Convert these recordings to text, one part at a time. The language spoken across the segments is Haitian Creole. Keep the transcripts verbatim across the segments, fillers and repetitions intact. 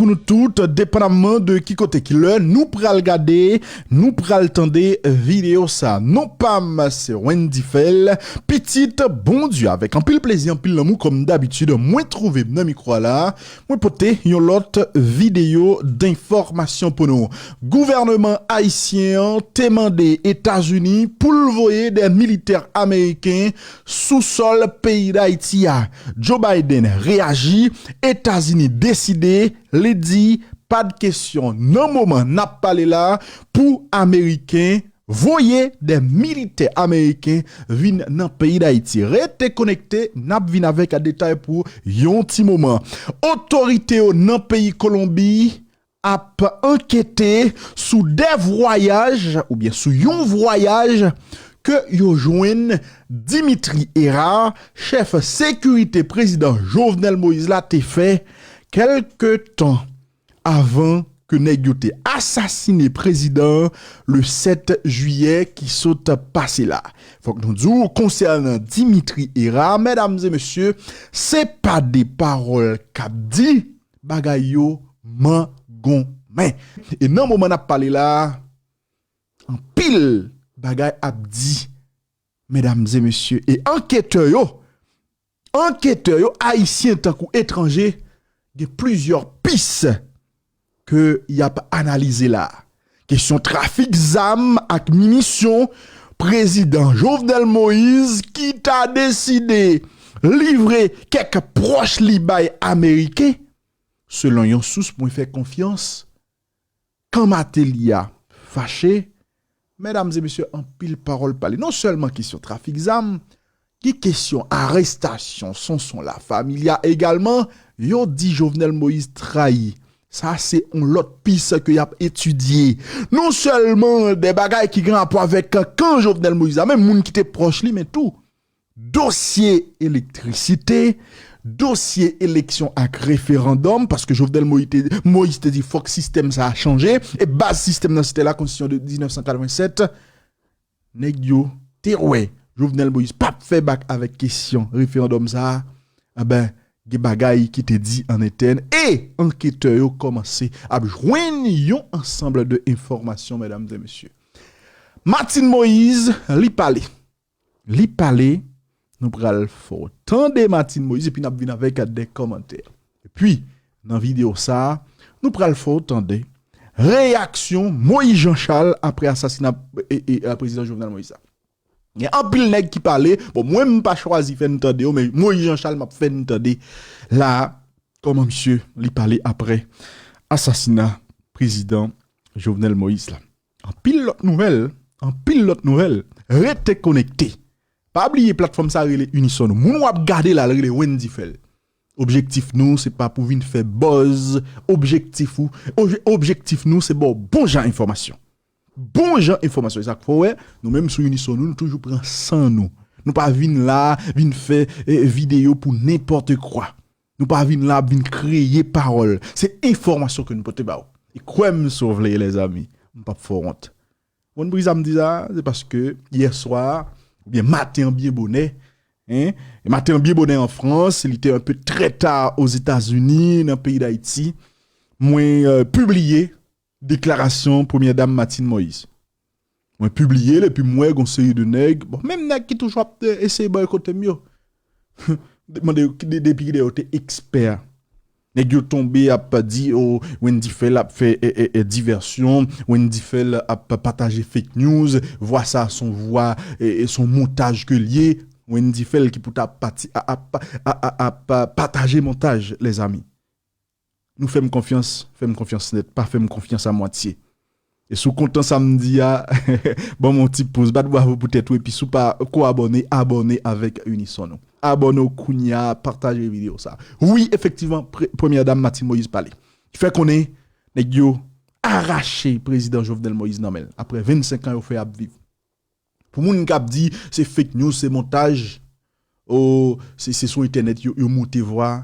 pou nou tout, depandamman de ki kote ki lè nou pral gade, nou pral tande videyo sa. Non pa m se Wendy Fèl, pitit Bondye. Avèk anpil plezi, anpil lanmou, kòm dabitid, mwen twouve m nan mikwo a la, mwen pote yon lòt videyo denfòmasyon pou nou. Gouvènman ayisyen an te mande Etazini pou l voye de militè ameriken sou sòl peyi Dayiti a. Joe Biden reyaji, Etazini deside, li di pa de kesyon nan moman n ap pale la pou Ameriken voye de militè ameriken vin nan peyi Dayiti. Rete konekte, n ap vin avèk detay pou yon ti moman. Otorite yo nan peyi Kolonbi ap ankete sou de vwayaj, oubyen sou yon vwayaj ke yo jwenn Dimitri Hérard, chèf sekirite prezidan Jovenel Moïse la, te fè kèlke tan avan ke nèg yo te asasine prezidan an le sèt jiyè ki sot pase la. Fòk nou di w, konsènan Dimitri Hérard, medam e mesye, se pa de pawòl k ap di, bagay yo mangonmen. E nan moman n ap pale la, anpil bagay ap di, medam e mesye. E anketè yo, anketè yo, ayisyen tankou etranje, gen plizyè pis ke y ap analize la. Kesyon trafik zam ak minisyon prezidan Jovenel Moïse ki ta deside livre kèk pwòch li bay Ameriken, selon yon sous mwen fè konfyans, kan Martelly a fache, medam e mesye, anpil pawòl pale. Non sèlman kesyon trafik zam, gen kesyon arestasyon Sonson Lafamilya egalman, yo di Jovenel Moïse trayi. Sa se yon lòt pis ke y ap etidye. Non sèlman de bagay ki gen rapò avèk kan Jovenel Moïse la, menm moun ki te pwòch li, men tou dosye elektrisite, dosye eleksyon ak referandòm, paske Jovenel Moïse te, Moïse te di fòk sistèm sa a chanje, e baz sistèm nan se te la konstitisyon de diznèf san katrevennsèt, nèg yo te wè Jovenel Moïse p ap fè bak avèk kesyon referandòm sa a, anben, gen bagay ki te di an entèn, e anketè yo kòmanse ap jwenn yon ansanm de enfòmasyon, medam e mesye. Martine Moïse, li pale. Li pale, nou pral fè w tande Martine Moïse, epi n ap vin avèk de kòmantè. Epi, nan videyo sa a, nou pral fè w tande reyaksyon Moïse Jean Charles apre asasina e, e, e, prezidan Jovenel Moïse la. Gen anpil nèg ki pale, bon, mwen m pa chwazi fè n tande yo, men Moïse Jean Charles m ap fè n tande la, kòman misye li pale apre asasina prezidan Jovenel Moïse la. Anpil lòt nouvèl, anpil lòt nouvèl. Rete konekte. Pa bliye platfòm sa rele Unison. Moun w ap gade la, l rele Wendy Fèl. Objektif nou, se pa pou vin fè buzz. Objektif ou, obje- objektif nou, se ba w bon jan enfòmasyon. Bon jan enfòmasyon. E sa k fè w wè, nou menm sou Unison, nou, nou toujou pran san nou. Nou pa vin la, vin fè, eh, videyo pou nenpòt kwa. Nou pa vin la ap vin kreye pawòl. Se enfòmasyon ke nou pote ba w. E kwè m, si w vle, lèzanmi, m p ap fè w wont. Ou konn poukisa m di sa? Se paske yè swa, oubyen maten an byen bonè, en, e maten an byen bonè an Frans, li te un peu très tard aux États-Unis, nan peyi Dayiti, mwen, euh, pibliye deklarasyon Premyè Dam Martine Moïse. Mwen pibliye l, epi m wè gon seri de nèg, bon, menm nèg ki toujou ap, eh, eseye bòykote m yo. Mande yo ki de- depi kilè yo te ekspè. Nèg yo tonbe ap di, oh, Wendy Fèl ap fè, eh, eh, eh, divèsyon, Wendy Fèl ap pataje fake news, vwa sa son vwa, eh, eh, son montaj ke l ye. Wendy Fèl ki pou ta pati, a- ap, a- a- ap pataje montaj, lèzanmi. Nou fè m konfyans, fè m konfyans nèt, pa fè m konfyans a mwatye. E si w kontan sa m di a, ban m yon ti pouz, bat bravo pou tèt ou, epi si w pa ko abòne, abòne avèk Unison nou. Abòne w kounye a, pataje videyo sa. Wi, efektivman, pre- Premyè Dam Martine Moïse pale. Ki fè konnen, nèg yo arache prezidan Jovenel Moïse nan men l. Apre vennsenk an yo fè ap viv. Pou moun k ap di se fake news, se montaj, o, se, se sou entènèt yo, yo monte vwa.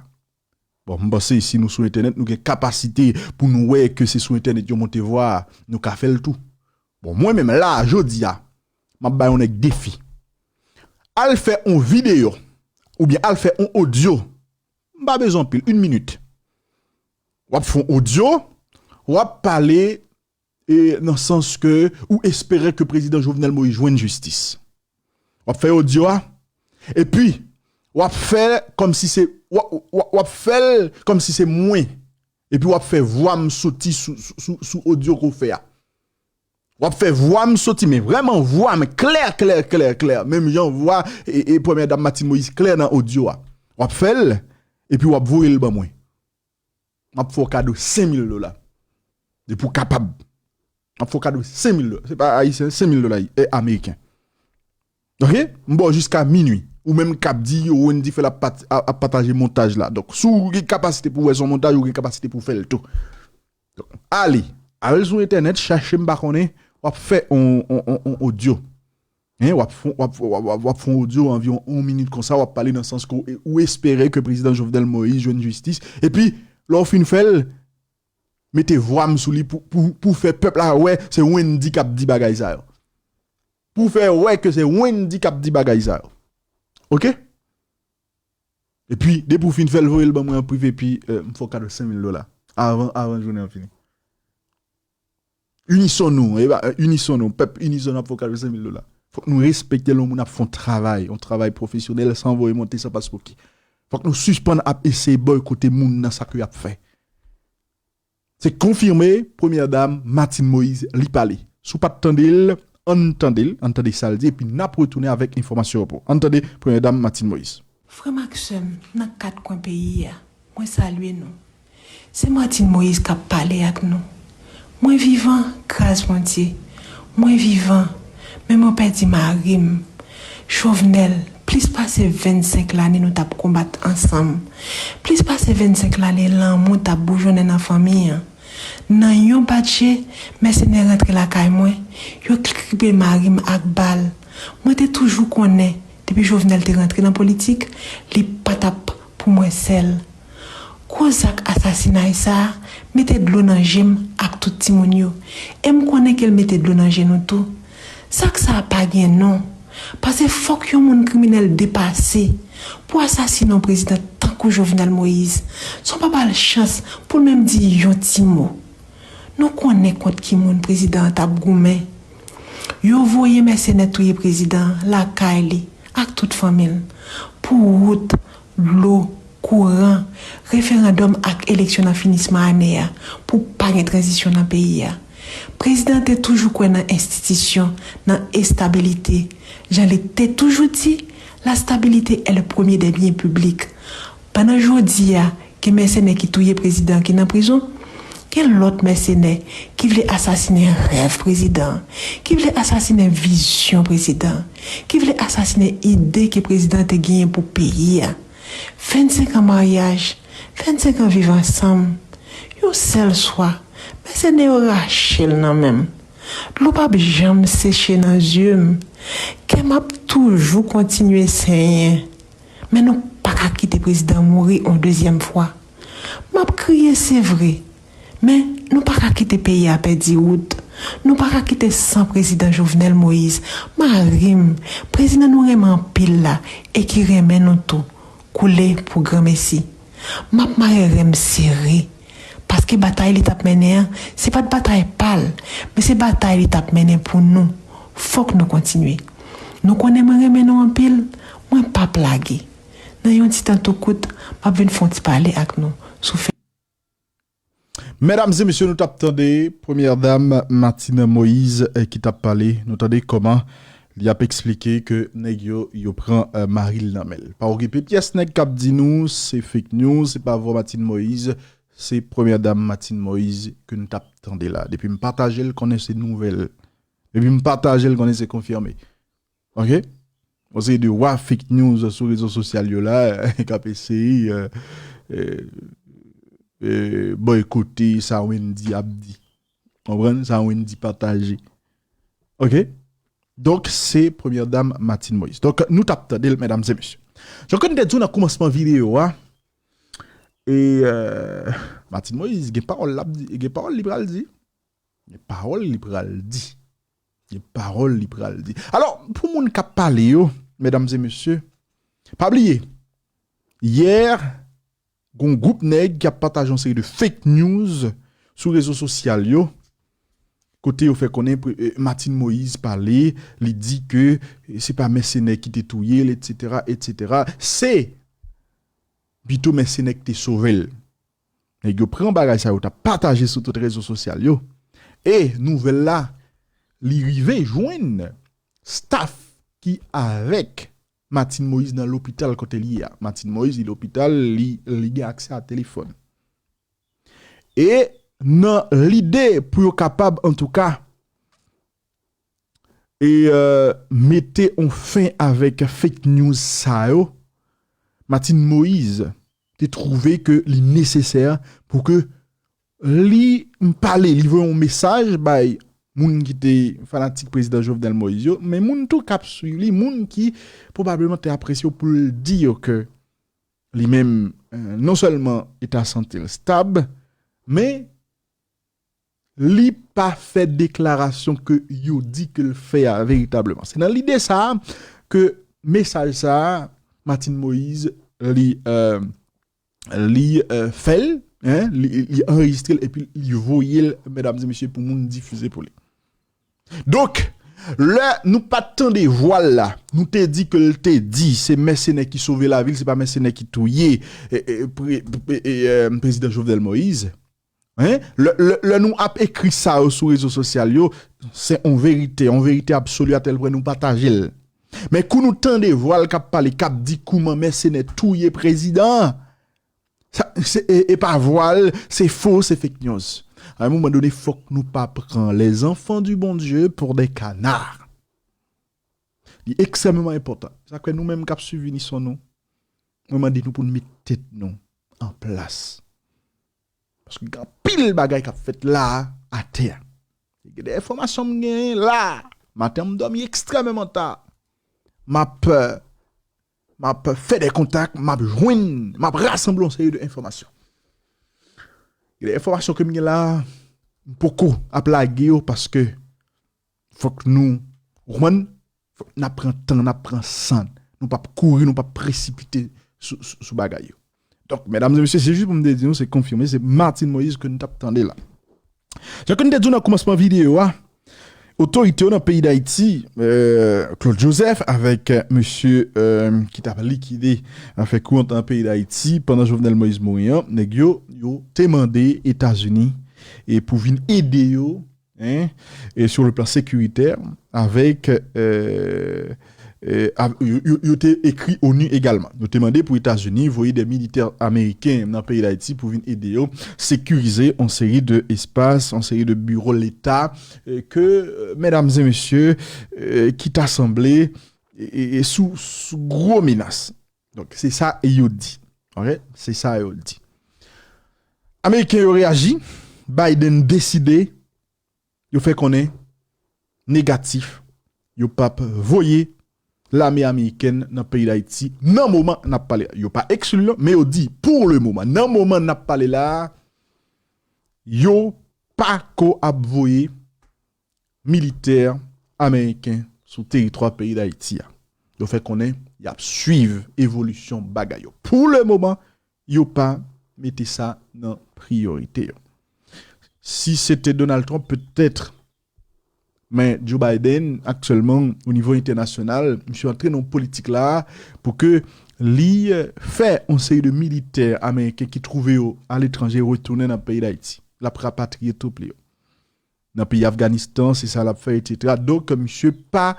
Bon, m panse si nou sou entènèt, nou gen kapasite pou nou wè ke se sou entènèt yo monte vwa a, nou ka fè l tou. Bon, mwen menm la, jodi a, m ap bay yon nèg defi. Al fè yon videyo, oubyen al fè yon odyo. M pa bezwen anpil, yon minit. W ap fè yon odyo, w ap pale e nan sans ke ou espere ke prezidan Jovenel Moïse jwenn jistis. W ap fè odyo a, epi w ap fè kòmsi se, w ap, w ap, w ap fè l kòmsi se mwen, epi w ap fè vwa m soti sou, sou, sou, sou odyo ke w fè a. W ap fè vwa m soti, men vrèman vwa m klè, klè, klè, klè, menm jan vwa e, e premyè dam Martine Moïse klè nan odyo a. W ap fè l, epi w ap voye l ban mwen. M ap fè w kado senk mil dola. Depi w kapab. M ap fè w kado senk mil dola. Se pa ayisyen, senk mil dola, e, ameriken. Oke? M ba w jiska minui. Ou menm k ap di Wendy Phèl ap pat-, ap, ap pataje montaj la. Donk, si w gen kapasite pou w wè se yon montaj, ou gen kapasite pou w fè l tou. Donk, ale. Al sou entènèt, chache m pa konnen, w ap fè on, on, on, on odyo. Hein, w ap fè, w ap, w ap, w ap, w ap fè yon odyo anviwon yon minit konsa, w ap pale nan sans ke w, ou espere ke prezidan Jovenel Moïse jwenn jistis. Epi, lè w fin fè l, mete vwa m sou li pou, pou, pou fè pèp la wè se Wendy k ap di bagay sa yo. Pou fè wè ke se Wendy k ap di bagay sa yo. Oke? Epi, depi w fin fè l, voye l ban mwen an prive, epi, euh, m fè w kado senk mil dola. Avan, avan jounen an fini. Inison nou, e ba, inison nou, pèp inison nou ap fè w kado senk mil dola. Fòk nou respekte lè yon moun ap fè yon travay, yon travay pwofesyonèl san voye monte, san paspoki. Fòk nou sispann ap eseye bòykote moun nan sa ke y ap fè. Se konfime, premyè dam Martine Moïse, li pale. Si w pa t tande l, ann tande l, ann tande sa l di, epi n ap retounen avèk enfòmasyon yo pou. Ann tande premyè dam Martine Moïse. Frè m ak sè m nan kat kwen peyi a, mwen salye nou. Se Martine Moïse k ap pale ak nou. Mwen vivan, gras Bondye. Mwen vivan, men mwen pèdi mari m. Jovenel, plis pase vennsenk lane nou t ap konbat ansanm. Plis pase vennsenk lane lanmou t ap boujonnen nan fanmi an. Nan yon bat je, mèsenè rantre lakay mwen, yo kripe mari m ak bal. Mwen te toujou konnen, depi Jovenel te rantre nan politik, li pa t ap pou mwen sèl. Gwo zak asasinay sa a mete dlo nan je m ak tout timoun yo, e m konnen ke l mete dlo nan je nou tou. Zak sa a pa gen non, paske fòk yon moun kriminèl depase pou asasine yon prezidan tankou Jovenel Moïse, san w pa ba l chans pou l menm di yon ti mo. Nou konnen kont ki moun prezidan an t ap goumen. Yo voye mèsenè touye prezidan an lakay li ak tout fanmi l pou wout, dlo, kouran, referandòm ak eleksyon nan finisman ane a pou pa gen tranzisyon nan peyi a. Prezidan an te toujou kwè nan enstitisyon, nan estabilite. Jan li te toujou di, la stabilité est le premier des biens publics. Pandan jodi a, gen mèsenè ki touye prezidan an ki nan prizon, gen lòt mèsenè ki vle asasinen rèv prezidan an, ki vle asasinen vizyon prezidan an, ki vle asasinen ide ke prezidan an te genyen pou peyi a. Vennsenk an maryaj, vennsenk an viv ansanm, yon sèl swa, mèsenè yo rache l nan men m. Dlo p ap janm seche nan zye m. Kè m ap toujou kontinye senyen. Men nou pa ka kite prezidan mouri yon dezyèm fwa. M ap kriye, se vre. Men nou pa ka kite peyi a pèdi wout. Nou pa ka kite san prezidan Jovenel Moïse, mari m, prezidan nou renmen anpil la e ki renmen nou tou, koule pou granmesi. M ap mare ren m sere. Paske batay li t ap mennen an, se pa t batay pa l, men se batay li t ap mennen pou nou. Fòk nou kontinye. Nou konnen mwen renmen nou anpil, mwen p ap lage. Nan yon ti tan tou kout, m ap vin fè yon ti pale ak nou sou fè. Medam e mesye, nou t ap tande premyè dam Martine Moïse, eh, ki t ap pale. Nou tande kòman li ap eksplike ke nèg yo, yo pran, eh, mari l nan men l. Pa okipe pyès nèg k ap di nou se fake news, se pa vwa Martine Moïse, se premyè dam Martine Moïse ke nou t ap tande la. Depi m pataje l, konnen se nouvèl. Depi m pataje l, konnen se konfime. Oke? Yon seri de wa fake news sou rezo sosyal yo la, k ap eseye, euh, euh, euh, bòykote sa Wendy ap di. Konprann? Sa Wendy pataje. Oke? Donk, se premyè dam Martine Moïse. Donk, nou t ap tande l, medam e mesye. Jan ke n te di w nan kòmansman videyo a, e, euh, Martine Moïse, gen pawòl l ap di, gen pawòl li pral di. Gen pawòl li pral di. Gen pawòl li pral di. Alò, pou moun k ap pale yo, medam e mesye, pa bliye, yè, gon gwoup nèg k ap pataje yon seri de fake news sou rezo sosyal yo, kote yo fè konnen pre- eh, Martine Moïse pale, li di ke eh, se pa mèsenè ki te touye l, etsetera, etsetera. Se pito mèsenè ki te sove l. Nèg yo pran bagay sa yo t ap pataje sou tout rezo sosyal yo. E nouvèl la, li rive jwenn staff ki avèk Martine Moïse nan lopital kote li ye a. Martine Moïse, li lopital, li, li gen aksè a telefòn. E nan lide pou yo kapab, antouka, e, euh, mete yon fen avèk fake news sa yo, Martine Moïse te twouve ke li nesesè pou ke li pale, li voye yon mesaj bay moun ki te fanatik prezidan Jovenel Moïse yo, men moun tou k ap swiv li, moun ki pwobableman te apresye w pou l di yo ke li menm, euh, non sèlman eta sante l stab, men li pa fè deklarasyon ke yo di ke l fè a veritableman. Se nan lide sa a ke mesaj sa a, Martine Moïse, li, euh, li euh, fè l, hein, li, li anrejistre l epi li voye l, medam e mesye, pou moun difize pou li. Donk, lè nou pa t tande vwa l la, nou te di ke l te di se mèsenè ki sove lavi l, se pa mèsenè ki touye e, e, pre- e, e, euh, prezidan Jovenel Moïse. Hein? Lè, lè, lè nou ap ekri sa yo sou rezo sosyal yo, se yon verite, yon verite absoli atèl pwen nou pataje l. Men kou nou tande vwa l k ap pale, k ap di kouman mèsenè touye prezidan an, sa, se, e, e pa vwa l, se fo, se fake news. A yon moman done, fòk nou pa pran les enfants du bon Dieu pour des canards. Li ekstrèmeman enpòtan. Sa k fè nou menm k ap swiv Inison nou, mwen mande nou pou n met tèt nou an plas. Paske gen anpil bagay k ap fèt la a atè a. Gen de enfòmasyon m genyen la. Maten an, m dòmi ekstrèmeman ta. M ap, euh, m ap fè de kontak, m ap jwenn, m ap rasanble yon seri de enfòmasyon. Gen de enfòmasyon ke m gen la, m poko ap lage yo paske fòk nou, ou konprann? Fòk n ap pran tan, n ap pran san. Nou p ap kouri, nou p ap presipite sou, sou, sou bagay yo. Donk, medam e mesye, se jis pou m te di nou, se konfime, se Martine Moïse ke n t ap tande la. Jan ke n te di w nan kòmansman videyo a, otorite yo nan peyi Dayiti, euh, Claude Joseph avèk, euh, mesye, euh, ki t ap likide afè kouran nan peyi Dayiti pandan Jovenel Moïse mouri an, nèg yo, yo te mande Etazini e pou vin ede yo, hein, e sur le plan sécuritaire, avèk, euh, euh, av- yo, yo, yo te ekri onu egalman. Yo te mande pou Etazini voye de militè ameriken nan peyi Dayiti pou vin ede yo sekirize yon seri de espas, yon seri de biwo Leta, euh, ke, euh, medam e mesye, euh, ki ta sanble e, e, e sou, sou gwo menas. Donk, se sa yo di. Ok? Se sa yo di. Ameriken yo reyaji. Biden deside, yo fè konnen negatif. Yo p ap voye lame amerikèn nan peyi Dayiti nan moman n ap pale a. Yo pa ekskli l, men yo di, pou le moman, nan moman n ap pale la a, yo pa ko ap voye militè ameriken sou teritwa peyi Dayiti a. Yo fè konnen y ap swiv evolisyon bagay yo. Pou le moman, yo pa mete sa nan priyorite yo. Si se te Donald Trump, petèt, men Joe Biden, aktyèlman, o nivo entènasyonal, misye antre nan politik la pou ke li, euh, fè yon seri de militè ameriken ki twouve yo aletranje retounen nan peyi Dayiti. L ap rapatriye twoup li yo nan peyi Afganistan, se sa l ap fè, etsetera. Donk, misye pa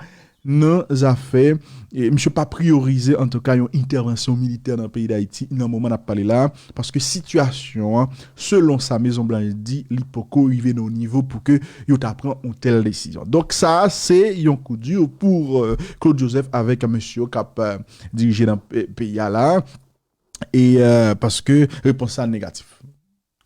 nan zafè, e, misye pa priyorize, antouka, yon entèvansyon militè nan peyi Dayiti nan moman n ap pale la, paske sitiyasyon an, selon sa Mezon Blanch di, li poko rive nan yon nivo pou ke yo ta pran yon tèl desizyon. Donk, sa a, se yon kou di pou, euh, Claude Joseph avèk mesye yo k ap, euh, dirije nan pe- peyi a la. E, euh, paske repons sa negatif.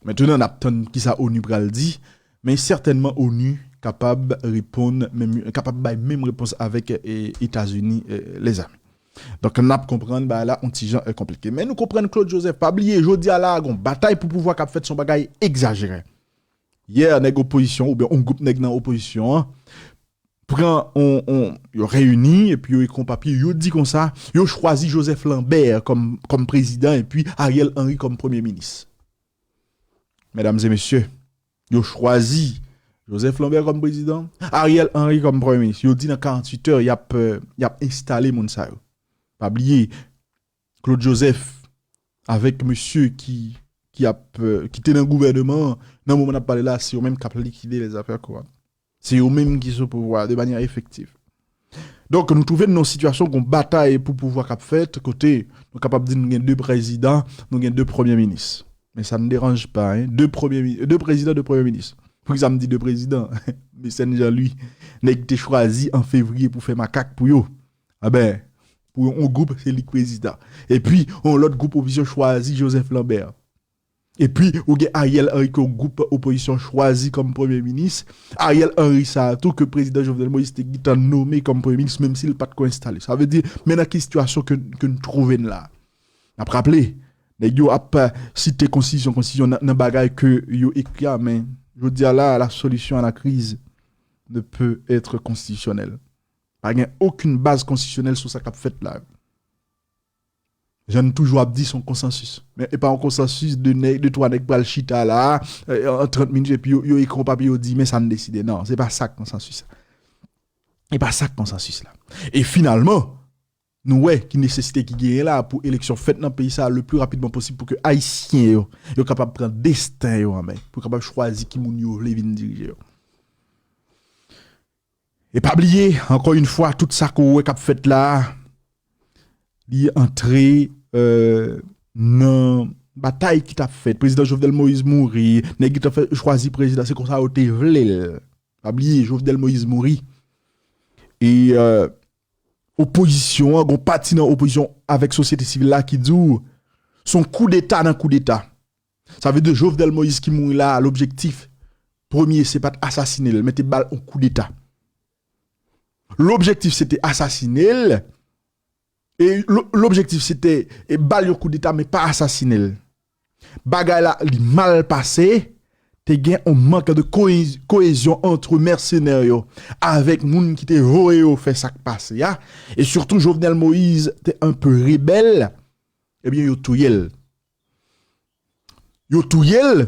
Mentnan, n ap tann kisa onu pral di, men sètènman onu kapab reponn, menm, kapab bay menm repons avèk, e, Etazini, e, lèzami. Donk, n ap konprann bagay la yon ti jan, e, konplike. Men nou konprann Claude Joseph, pa bliye, jodi a la, gon batay pou pouvwa k ap fèt, se yon bagay egzajere. Yè, nèg opozisyon, oubyen yon gwoup nèg nan opozisyon an, pran on, on, yo reyini, epi yo ekri yon papye, yo di konsa, yo chwazi Joseph Lambert kòm, kòm prezidan, epi Ariel Henry kòm premye minis. Medam e mesye, yo chwazi Joseph Lambert kòm prezidan, Ariel Henry kòm premye minis. Yo di nan karanntuit è, y ap, euh, y ap enstale moun sa yo. Pa bliye, Claude Joseph, avèk mesye ki, ki ap, euh, ki te nan gouvènman an, nan moman n ap pale la, se yo menm k ap likide lèzafè kò a. Se yo menm ki sou pouvwa a de manyè efektiv. Donk, nou twouve n nan yon sitiyasyon, gon batay pou pouvwa k ap fèt, kote nou kapab di nou gen de prezidan, nou gen de premye minis. Men sa ne dérange pas, hein. De premye mi-, de prezidan, de premye minis. Poukisa m di de prezidan? Mecène Jean-Louis, nèg te chwazi an fevriye pou fè makak pou yo. Aben, pou yon gwoup, se li k prezidan. Epi, yon lòt gwoup opozisyon chwazi Joseph Lambert. Epi, ou gen Ariel Henry ke gwoup opozisyon chwazi kòm premye minis. Ariel Henry sa a tou ke prezidan Jovenel Moïse te gentan nome kòm premye minis, menm si l pa t ko enstale. Sa vle di, men nan ki sitiyasyon ke, ke n twouve n la. N ap raple, nèg yo ap, euh, site konstitisyon, konstitisyon nan, nan bagay ke yo ekri a, men jodi a la, la solution à la crise ne peut être constitutionnelle. Pa gen okenn baz konstitisyonèl sou sa k ap fèt la. Jan n toujou ap di, se yon konsansis. Men e pa yon konsansis de nèg, de twa nèg pral chita la, euh, an trant minit, epi yo, yo ekri yon papye, yo di, men sa n deside. Non, se pa sa k konsansis la. E pa sa k konsansis la. E finalman, nou wè ki nesesite ki genyen la pou eleksyon fèt nan peyi sa a le pli rapidman posib pou ke Ayisyen yo, yo kapab pran desten yo an men, pou yo kapab chwazi ki moun yo vle vin dirije yo. E pa bliye, ankò yon fwa, tout sa ke w wè k ap fèt la a, li antre, euh, nan batay ki t ap fèt. Prezidan Jovenel Moïse mouri, nèg yo t ap fè chwazi prezidan, se konsa yo te vle l. Pa bliye, Jovenel Moïse mouri. E, euh, opozisyon an, gon pati nan opozisyon avèk sosyete sivil la ki di w, se yon koudeta nan koudeta. Sa vle di Jovenel Moïse ki mouri la, lobjektif premye, se pa t asasine l, men te ba l yon koudeta. Lobjektif, se te asasine l. E lo-, lobjektif, se te, e, ba l yon koudeta, men pa asasine l. Bagay la, li mal pase. Te gen yon mank de koyez-, koyezyon antre mèsenè yo avèk moun ki te voye yo fè sa k pase a. E sitou, Jovenel Moïse te un peu rebelle. Ebyen, yo touye l. Yo touye l.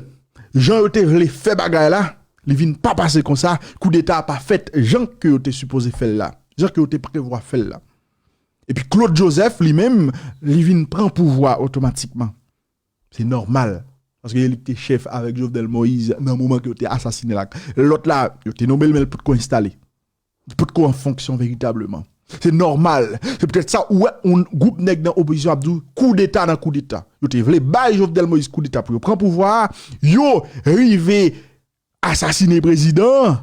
Jan yo te vle fè bagay la, li vin pa pase konsa. Koudeta a pa fèt jan ke yo te sipoze fè l la. Jan ke yo te prevwa fè l la. Epi Claude Joseph, li menm, li vin pran pouvwa otomatikman. Se nòmal. Paske li te chèf avèk Jovenel Moïse nan moman ke yo te asasine l la. Lòt la, yo te nonmen l, men l potko enstale. Li potko an fonksyon veritableman. Se nòmal. Se poutèt sa ou wè yon gwoup nèg nan opozisyon ap di w koudeta nan koudeta. Yo te vle bay Jovenel Moïse koudeta pou yo pran pouvwa a. Yo rive asasine prezidan an,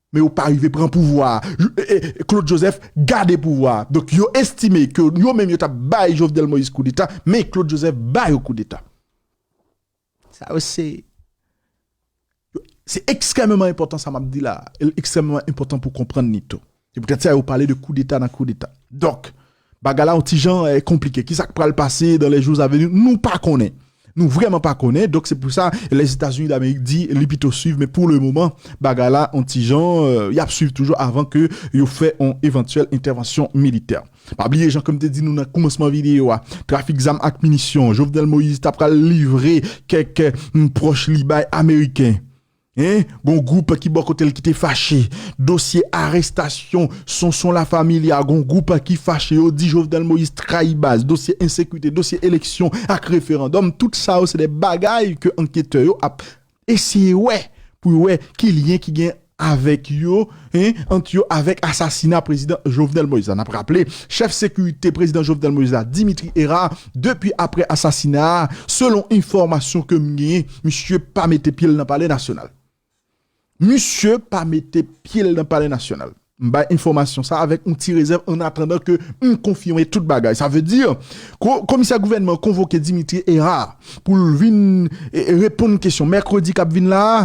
men yo pa rive pran pouvwa a. Yo, e, e, Claude Joseph gade pouvwa a. Donk, yo estime ke yo menm yo t ap bay Jovenel Moïse koudeta, men Claude Joseph ba yo koudeta. Sa yo se, se ekstrèmeman enpòtan sa m ap di la. E l ekstrèmeman enpòtan pou konprann li tou. Se poutèt sa yo pale de koudeta nan koudeta. Donk, bagay la yon ti jan, eh, konplike. Kisa k pral pase dans les jours à venir? Nou pa konnen. Nou vrèman pa konnen. Donk, se pou sa, Lèzetazini Damerik di li pito swiv, men pou le moman, bagay la yon ti jan, eh, y ap swiv toujou avan ke yo fè yon evantyèl entèvansyon militè. Pa bliye, jan ke m te di nou nan koumansman videyo a, trafik zam ak minisyon, Jovenel Moïse ta pral livre kèk, mm, pwòch li bay Ameriken. Hein? Gon gwoup ki bò kote l ki te fache. Dosye arestasyon Sonson Lafamilia, gon gwoup ki fache. Yo di Jovenel Moïse trayi baz. Dosye ensekirite, dosye eleksyon ak referandòm. Tout sa yo, se de bagay ke anketè yo ap eseye wè, pou yo wè ki lyen ki gen avèk yo, hein, ant yo avèk asasina prezidan Jovenel Moïse la. N ap raple, chèf sekirite prezidan Jovenel Moïse la, Dimitri Hérard, depi aprè asasina a, selon enfòmasyon ke m genyen, misye pa mete pye l nan Palè Nasyonal. Misye pa mete pye l nan Palè Nasyonal. M bay enfòmasyon sa avèk yon ti rezèv an atandan ke m konfime tout bagay. Sa vle di, ko-, komisè gouvènman konvoke Dimitri Hérard pou l vin, e, e, reponn kesyon mèkredi k ap vin la a.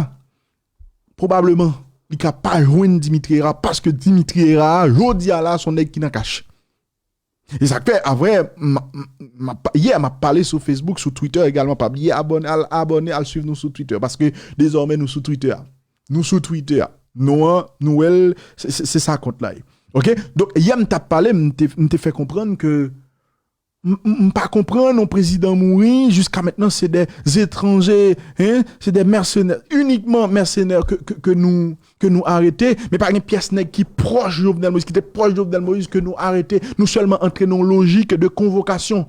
Pwobableman, li ka pa jwenn Dimitri Hérard, paske Dimitri Hérard, jodi a la, se yon nèg ki nan kach. E sa k fè, avè, m, m, m ap, yè, m ap pale sou Facebook, sou Twitter egalman. Pa bliye abòne, al abòne, al swiv nou sou Twitter, paske dezòmè nou sou Twitter a. Nou sou Twitter a. Non an, nou wè l, se, se, se sa kont la ye. Oke? Donk, yè m t ap pale, m te, m te fè konprann ke m, m, m pa konprann yon prezidan mouri, jiska mentnan, se dè etranje, hein, se dè mèsenè, inikman mèsenè ke, ke, ke nou, ke nou arete, men pa gen pyès nèg ki pwòch Jovenel Moïse, ki te pwòch Jovenel Moïse ke nou arete, nou sèlman antre nan yon lojik de konvokasyon.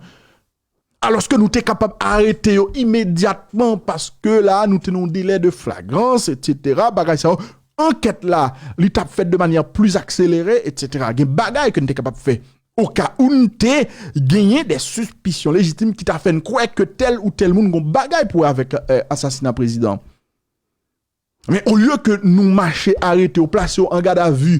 Alòske nou te kapab arete yo imedyatman, paske la, nou te nan yon delè de flagrans, etsetera, bagay sa yo, ankèt la, li t ap fèt de manyè pli akselere, etsetera. Gen bagay ke n te kapab fè. Oka ou n te genyen de sispisyon lejitim ki ta fè n kwè ke tèl ou tèl moun gon bagay pou wè avèk, eh, asasina prezidan. Men olye ke nou mache arete yo, plase yo an gadavi,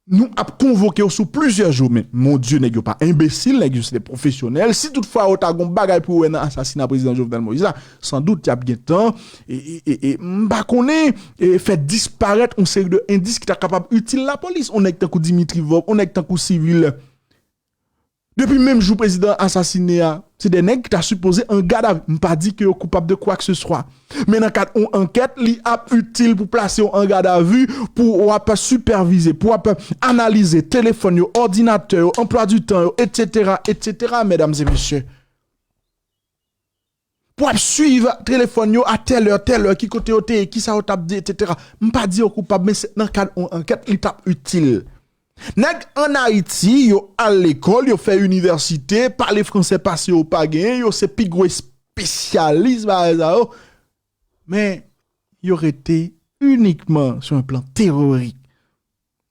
nou ap konvoke yo sou plizyè jou. Men, mon Dye, nèg yo pa enbesil, nèg yo se de pwofesyonèl. Si toutfwa yo ta gon bagay pou yo wè nan asasina prezidan Jovenel Moïse la, sandout y ap gentan, e, e, e, e, m pa konnen, e, fè disparèt yon seri de endis ki ta kapab itil lapolis. Yon nèg tankou Dimitri Vorbe, yon nèg tankou Civil. Depi menm jou prezidan an asasine a, se de nèg ki ta sipoze an gadavi. M pa di ke yo koupab de kwakeseswa. Men nan kad yon ankèt, li ap itil pou plase yo an gadavi, pou w ap sipèvize, pou w ap analize telefòn yo, òdinatè yo, anplwa di tan yo, etsetera, etsetera, medam e mesye. Pou ap swiv telefòn yo a tèl è, tèl è, ki kote yo te ye, kisa yo t ap di, etsetera. M pa di yo koupab, men se nan kad yon ankèt, li t ap itil. Nèg ann Ayiti, yo al lekòl, yo fè inivèsite, pale fransè pase yo pa genyen, yo se pi gwo espesyalis bagay sa yo. Men, yo rete inikman sou yon plan teyorik.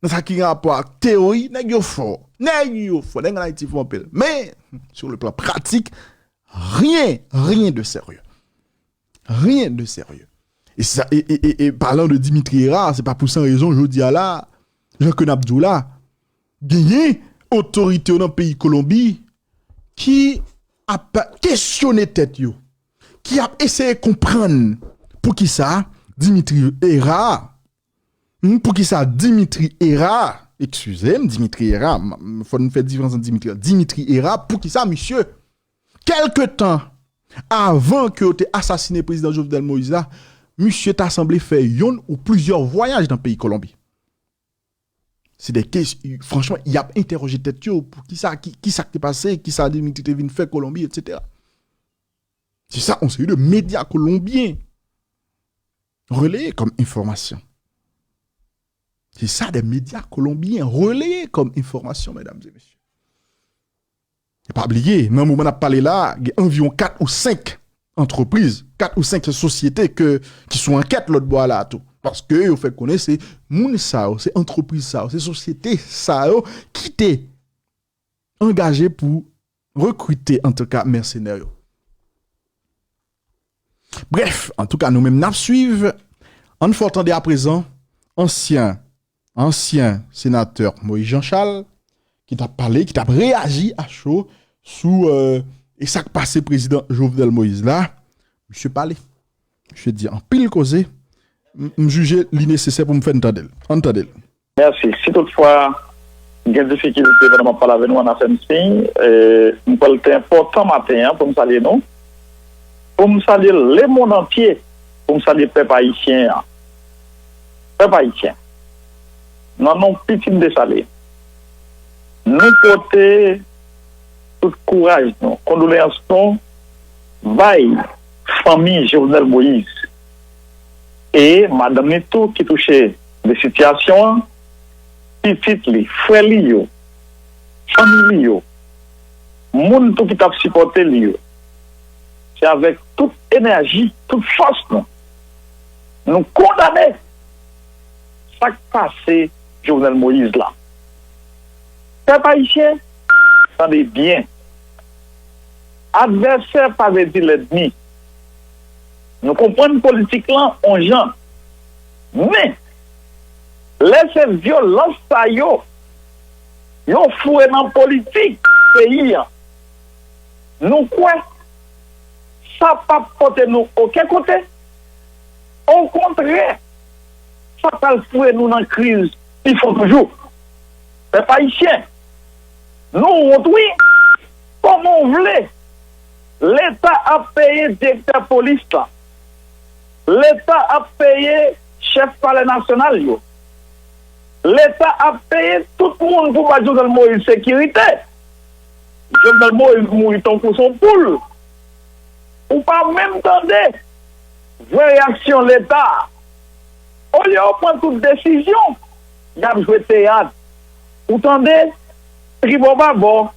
Nan sa ki gen rapò ak teyori, nèg yo fò. Nèg yo fò. Nèg ann Ayiti fò anpil. Men, sur le plan pratique, rien, rien de sérieux. Rien de sérieux. E sa, e, e, e, e, parlant de Dimitri Hérard, se pa pou san rezon, jodi a la, jan ke n ap di w la, genyen otorite yo nan peyi Kolonbi ki ap kesyone tèt yo, ki ap eseye konprann poukisa Dimitri Hérard, hmm, poukisa Dimitri Hérard, eskize m, Dimitri Hérard, m, m, fò n fè diferans ant Dimitri, Dimitri Hérard, poukisa misye, kèlke tan avan ke yo te asasine prezidan Jovenel Moïse la, misye ta sanble fè yonn ou plizyè vwayaj nan peyi Kolonbi. Se de kes, franchman, y ap entèwoje tèt yo, poukisa, ki, kisa k te pase, kisa Dimitri te vin fè Kolonbi, etsetera. Se sa, yon seri de medya kolonbyen releye kòm enfòmasyon. Se sa, de medya kolonbyen releye kòm enfòmasyon, medam e mesye. E pa bliye, nan moman n ap pale la, gen anviwon kat ou senk antrepriz, kat ou senk sosyete ke, ki sou ankèt lòt bò a la tou. Paske yo fè konnen se moun sa yo, se antrepriz sa yo, se sosyete sa yo ki te angaje pou rekrite, antouka, mèsenè yo. Brèf, antouka, nou menm n ap swiv. Ann fè w tande aprezan ansyen, ansyen senatè Moïse Jean Charles, ki t ap pale, ki t ap reyaji a cho sou, euh, e sa k pase prezidan Jovenel Moïse la. Misye pale. Misye di anpil koze. M, m jije li nesesè pou m fè n tande l. Ann tande l. Mèsi. Si toutfwa gen difikilte pandan m ap pale avè nou, ann a fè m siy. E, m kwè l te enpòtan maten an pou m salye nou, pou m salye lemonn antye, pou m salye pèp ayisyen an. Pèp ayisyen, nan non pitit Desalin, nou pote tout kouraj nou, kondoleyans nou bay fanmi Jovenel Moïse e madanm li tou ki touche de sitiyasyon an, pitit li, frè li yo, fanmi li yo, moun tou ki t ap sipòte li yo. Se avèk tout enèji, tout fòs nou, nou kondane sa k pase Jovenel Moïse la. Pèp ayisyen, tande byen. Advèsè pa vle di lènmi. Nou konprann politik lan on jan. Men, lè se vyolans sa yo, yo foure nan politik peyi an, nou kwè sa p ap pote nou okenn kote. Okontrè, sa pral foure nou nan kriz pi fon toujou. Pèp ayisyen, nou wont wi. Kòman w vle Leta ap peye direktè polis la? Leta ap peye chèf palè nasyonal yo. Leta ap peye tout moun pou ba Jovenel Moïse sekirite. Jovenel Moïse mouri tankou se yon poul. Ou pa menm tande vrè reyaksyon Leta. Olye yo pran tout desizyon, y ap jwe teyat. Ou tande, tribò babò,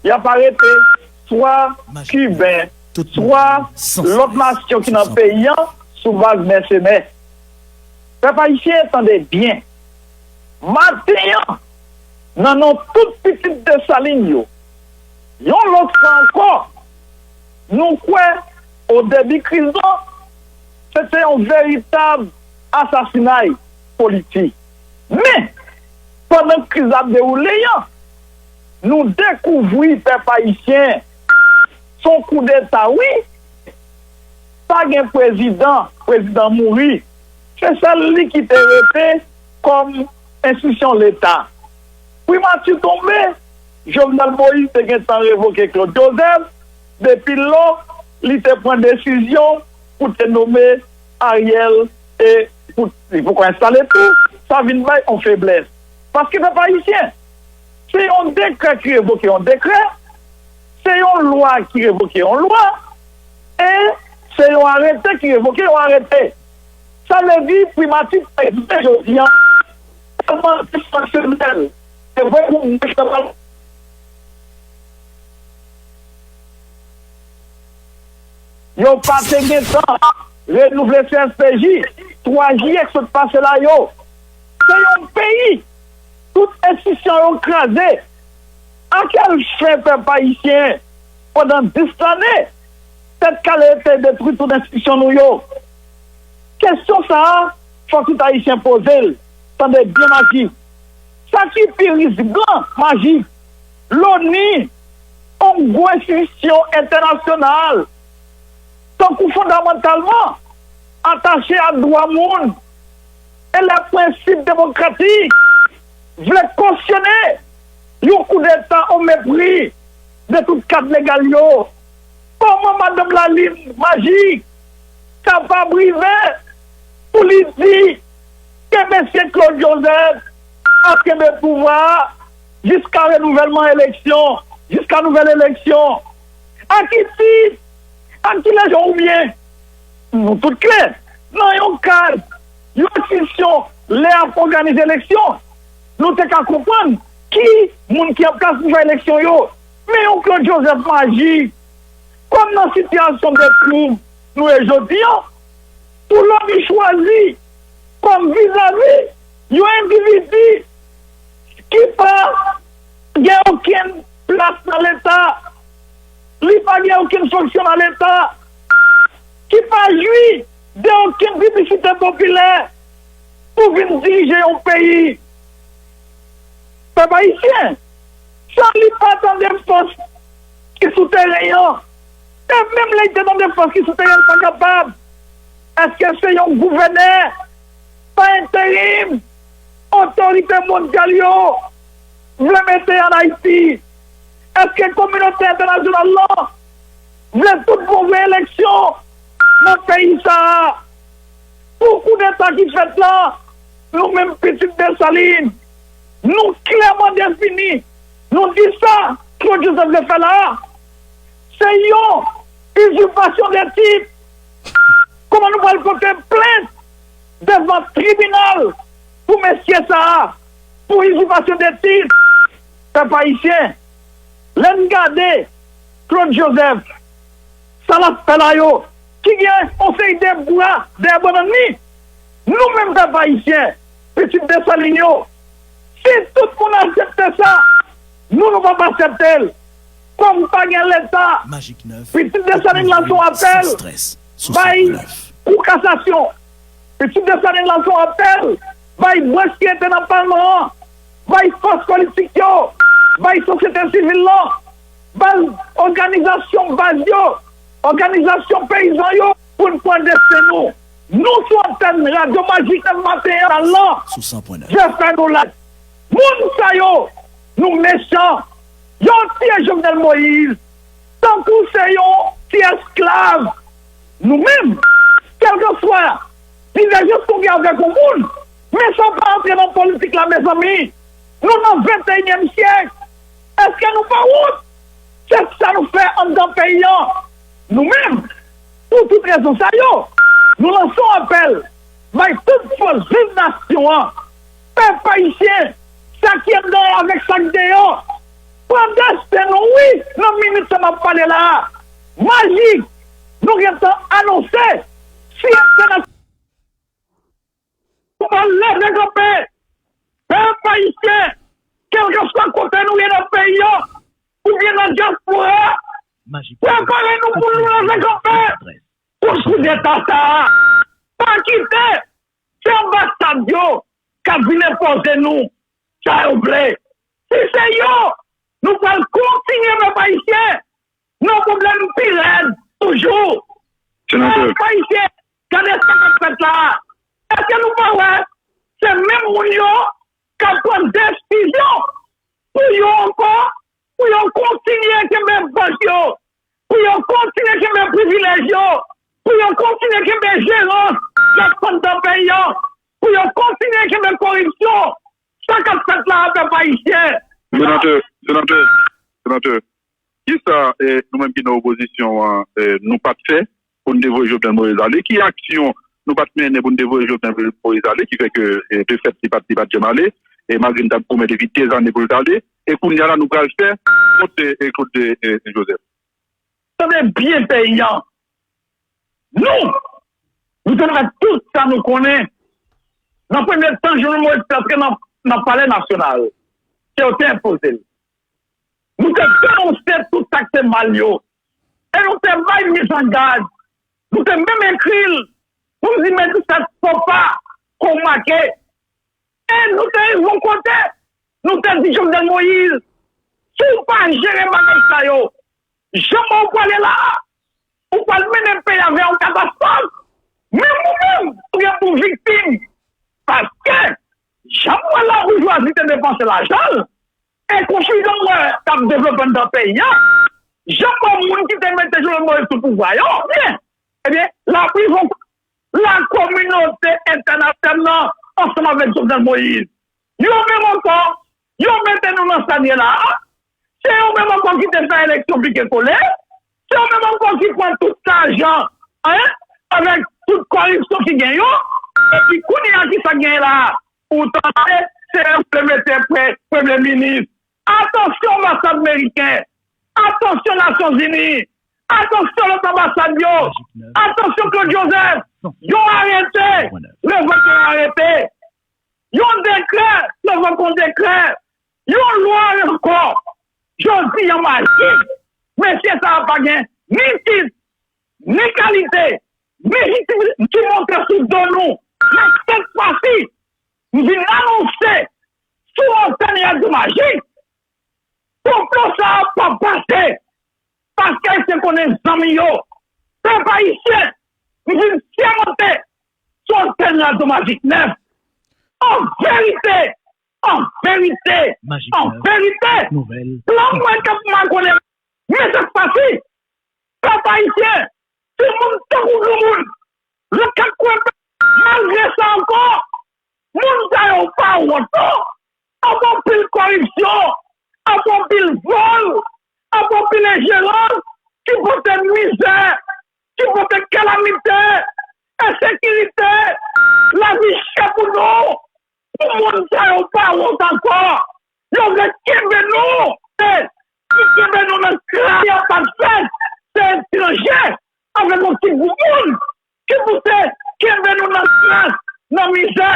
y ap arete swa Kiben, swa lòt nasyon ki nan peyi an sou baz mèsenè. Pèp ayisyen, tande byen. Maten an, nan non tout pitit Desalin yo, yon lòt fwa ankò, nou kwè o debi kriz lan, se te yon veritab asasinay politik. Men, pandan kriz la ap dewoule an, nou dekouvri pèp ayisyen, se yon koudeta, wi. Pa gen prezidan, prezidan mouri. Se sèl li ki te rete kòm enstitisyon Leta. Primati tonbe, Jovenel Moïse te gentan revoke Claude Joseph, depi lò li te pran desizyon pou te nome Ariel e pou li poko enstale tou, sa vin bay yon feblès. Paske pèp ayisyen, se yon dekrè ki revoke yon dekrè, se yon lwa ki revoke yon lwa, e se yon arete ki revoke yon arete. Sa vle di, primati pa egziste jodi an, tèlman disfonksyonèl. Se vre pou mwen, yo pa te gentan renouvle C S P J, twa jiyè k sot pase la yo. Se yon peyi, tout enstitisyon yo kraze. A kèl fen pèp ayisyen, pandan dis lane, Tèt Kale te detwi tout enstitisyon nou yo? Kesyon sa a, fòk tout ayisyen poze l. Tande byen, Majik. Sa ki pi ris blan, Majik, Loni, yon gwo enstitisyon entènasyonal, tankou fondamantalman atache a dwa moun e lè prensip demokratik, vle kosyone yon koudeta o mepri de tout kad legal yo. Kòman madanm Lalin Majik kapab rive pou li di ke mesye Claude Joseph ap kenbe pouvwa a jiska renouvèlman eleksyon, jiska nouvèl eleksyon? A ki tit? Ak ki lejè oubyen, nou tout klè, nan yon kad, yon enstitisyon, lè y ap òganize eleksyon, nou te ka konprann ki moun ki an plas pou fè eleksyon yo. Men yon Claude Joseph Majik, kòm nan sitiyasyon de twoub nou ye jodi an, pou Loni chwazi kòm vizavi yon endividi ki pa gen okenn plas nan Leta, li pa gen okenn fonksyon nan Leta, ki pa jwi de okenn piblisite popilè pou vin dirije yon peyi. Pèp ayisyen, san li pa tande fòs ki sou teren an, e menm lè li te tande fòs ki sou teren an, li pa kapab. Èske se yon gouvènè pa enterim otorite mondyal yo vle mete ann Ayiti? Èske kominote entènasyonal lan vle tout bon vre eleksyon nan peyi sa a? Pou koudeta ki fèt la, nou menm pitit Desalin, nou klèman defini, nou di sa Claude Joseph vle fè la a, se yon izipasyon de tit. Kòman nou pral pote plent devan tribinal pou mesye sa a, pou izipasyon de tit? Pèp ayisyen, lè n gade Claude Joseph, sa l ap fè la yo, ki gen yon seri de bra dèyè bannann li, nou menm pèp ayisyen, pitit Desalin yo, si tout moun aksepte sa, nou, nou p ap aksepte l. Kòm pa gen Leta, pitit Desalin lanse yon apèl bay Kou Kasasyon. Pitit Desalin lanse yon apèl bay branch ki rete nan palman an, bay fòs politik yo, bay sosyete sivil lan, bay òganizasyon baz yo, òganizasyon peyizan yo, pou n pran desten nou. Nou sou antèn Radyo Majik nèf maten an lan, je fè nou la. Moun sa yo, nou mechan. Yo tiye Jovenel Moïse tankou se yon ti esklav. Nou menm, kèlkeswa Divèjans nou gen avèk yon moun. Men sa pa antre nan politik la, mezanmi. Nou nan venteyinyèm syèk. Èske nou pa wont? Se sa nou fè anndan peyi an. Nou menm, pou tout rezon sa yo, nou lanse yon apèl bay tout fòs viv nasyon an. Pèp ayisyen, sa ki anndan an avèk sa k deyò, pran desten nou, wi, nan minit sa m ap pale la a. Majik, nou gentan anonse, si entènasyon nou pral leve kanpe. Pèp ayisyen, kèlkeswa kote nou ye nan peyi an, oubyen nan dyaspora, prepare nou pou nou leve kanpe kont koudeta sa a. Pa kite se anbasad yo k ap vin enpoze nou sa yo vle. Si se yo, nou pral kontinye, pèp ayisyen, nan pwoblèm pi rèd toujou. Senatè. Pèp ayisyen, gade sa k ap fèt la a. Èske nou pa wè se menm moun yo k ap pran desizyon pou yo ankò, pou yo kontinye kenbe bank yo, pou yo kontinye kenbe privilèj yo, pou yo kontinye kenbe jerans k ap anndan peyi an, pou yo kontinye kenbe koripsyon? Sa k ap fèt la a, pèp ayisyen? Senatè, senatè, senatè, kisa, eh, nou menm ki nan opozisyon an, eh, nou pa t fè pou n te voye Jovenel Moïse ale? Ki aksyon nou pa t mennen pou n te voye Jovenel Moïse ale, ki fè ke, eh, de fèt, li pa t, li pa t janm ale, e malgre n t ap goumen depi dèzane pou l t ale, e kounye a la nou pral fè kont, eh, kont, eh, Joseph? Tande byen peyi an. Nou, nou te fè tout sa nou konnen. Nan premye tan, Jovenel Moïse te antre nan, nan Palè Nasyonal. Se yo te enpoze l. Nou te denonse tout sa k te mal yo. E nou te bay mizangad. Nou te menm ekri l pou n di, men se fo pa ke w make. E nou te rive yon kote, nou te di Jovenel Moïse, si w pa jere bagay sa yo, jan w pale la a, ou pral mennen peyi a vè yon katastwòf. Menm ou menm, ou gen pou viktim. Paske, jan m wè laboujwazi te depanse lajan l, e konfizyon m wè k ap devlope anndan peyi a, jan m wè moun ki te mete Jovenel Moïse sou pouvwa yo, byen, ebyen, laprivon lakominote entènasyonal ansanm avèk Jovenel Moïse. Yo menm ankò, yo mete nou nan sa n ye la a. Se yo menm ankò ki te fè eleksyon pike kole. Se yo menm ankò ki pran tout lajan, en, avèk tout koripsyon ki gen yo. Epi kounye a, kisa k genyen la a? Ou tande, se yo vle mete pre-, premye minis. Atansyon anbasad meriken, atansyon Nasyonzini, atansyon lòt anbasad yo, atansyon Claude Joseph, yo arete, revoke yon arete, yon dekrè, revoke yon dekrè, yon lwa ankò. Jodi a majik, mesye sa a pa gen ni tit, ni kalite, ni tit ki monte sou do nou. Men sèt fwa si, m vin anonse sou antèn Radyo Majik, konplo sa a p ap pase, paske Ayisyen konnen zanmi yo. Pèp ayisyen, m vin sèmante sou antèn Radyo Majik nèf. An verite, an verite, an verite, plan mwen k ap makonnen, men sèt fwa si, pèp ayisyen, timoun tankou granmoun, nan kat kwen peyi, malgre sa ankò, moun sa yo pa wont non. Ap anpil koripsyon, ap anpil vòl, ap anpil enjerans ki pote mizè, ki pote kalamite, ensekirite, lavi chè pou nou. Pou moun sa yo pa wont ankò, yo vle kenbe nou, e, ki kenbe nou nan kras. Sa pa t fèt, se etranje avèk yon ti gwoup moun ki pouse kenbe nou nan kras, nan mizè.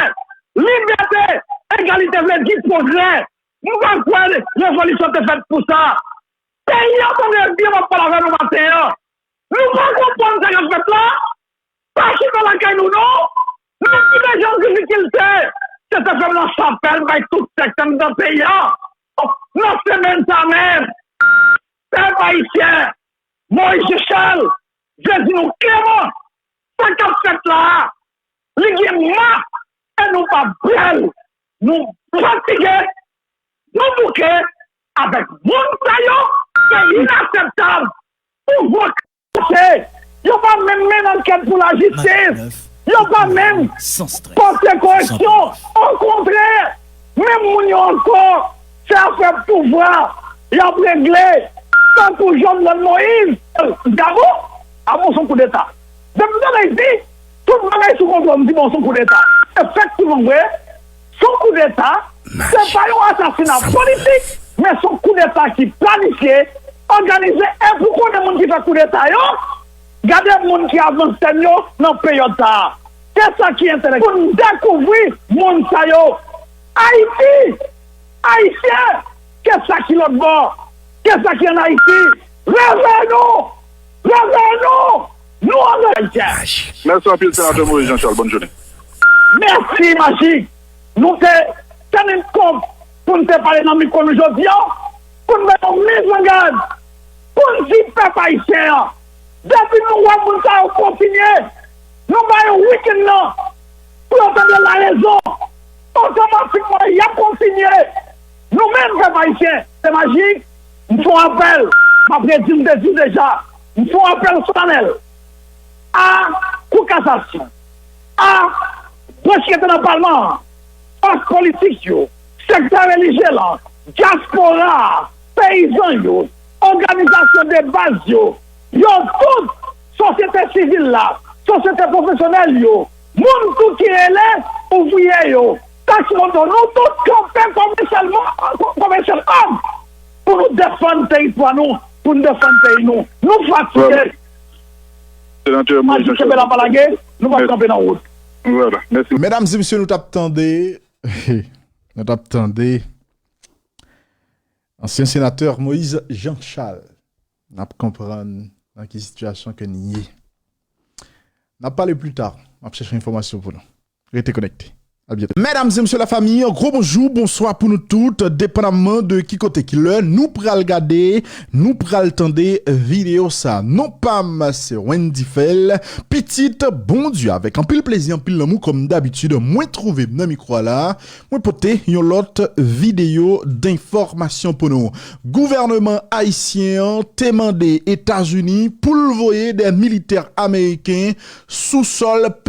Libète, egalite vle di pwogrè. M pa kwè revolisyon te fèt pou sa. Peyi an, tande byen, m ap pale avè nou maten an. Nou pa konprann sa k ap fèt la? Pa chita lakay nou non. Nou pi deja an difikilte. Se sa fè m lanse apèl bay tout sektè anndan peyi a. Nan semèn sa menm, pèp ayisyen, Moïse Jean Charles vle di nou klèman, sa k ap fèt la a, li gen ma, e nou pa prè l. Nou fatige, nou bouke avèk moun sa yo, se inakseptab. Pouvwa se, yo pa menm mennen ankèt pou lajistis. Yo pa menm pote koreksyon. Okontrè, menm moun yo ankò, se afè pouvwa y ap regle. Tankou Jovenel Moïse, Gabo, a bon, se yon koudeta. Depi m tande Ayiti, tout bagay sou kontwòl, m di bon, se yon koudeta. Efektivman vre, se yon koudeta. Se pa yon asasina politik, men se yon koudeta ki planifye, òganize, e pou konnen moun ki fè koudeta yo, gade moun ki avansè yo nan peryòd sa a. Se sa ki enterese pou n dekouvri moun sa yo. Ayiti, Ayisyen, ke sa ki lòt bò, ke sa ki ann Ayiti, reveye nou! Reveye nou! Nou ann Ayisyen! Mèsi anpil, Senatè Moïse Jean Charles. Bòn jounen. Mèsi, Majik. Nou te teni kont pou n te pale nan mikwo nou jodi a, pou n bay yon mizangad, pou n di pèp ayisyen an, depi nou wè moun sa yo kontinye, nou bay yon wikenn nan pou yo tande larezon. Otomatikman, y ap kontinye. Nou menm, pèp ayisyen, se Majik, m fè yon apèl, m ap redi, m te di deja, m fè yon apèl solanèl a Kou Kasasyon, a branch ki rete nan palman an, fòs politik yo, sektè relijye lan, dyaspora a, peyizan yo, òganizasyon de baz yo, yo tout, sosyete sivil la, sosyete pwofesyonèl yo, moun tou ki rele ouvriye yo, tax moto, nou tout kanpe kòm yon sèl mo-, kòm yon sèl òm pou nou defann teritwa nou, pou nou defann peyi nou. Nou fatige. Senatè Moïse Jean Charles. Kenbe la pa lage, nou p ap kanpe nan wout. Voilà, mèsi. Medam e mesye, nou t ap tande, nou t ap tande ansyen senatè Moïse Jean Charles. N ap konprann nan ki sitiyasyon ke n ye. N ap pale pli ta. M ap chèche enfòmasyon pou nou. Rete konekte. A byento. Medam e mesye, lafanmi, gwo bonjou, bonswa pou nou tout, depandamman de ki kote, ki lè nou pral gade, nou pral tande videyo sa. Non pa m, se Wendy Phel, pitit Bondye. Avèk anpil plezi, anpil lanmou, kòm dabitid, mwen twouve m nan mikwo a la. Mwen pote yon lòt videyo denfòmasyon pou nou. Gouvènman ayisyen an te mande Etazini pou l voye de militè ameriken sou sòl peyi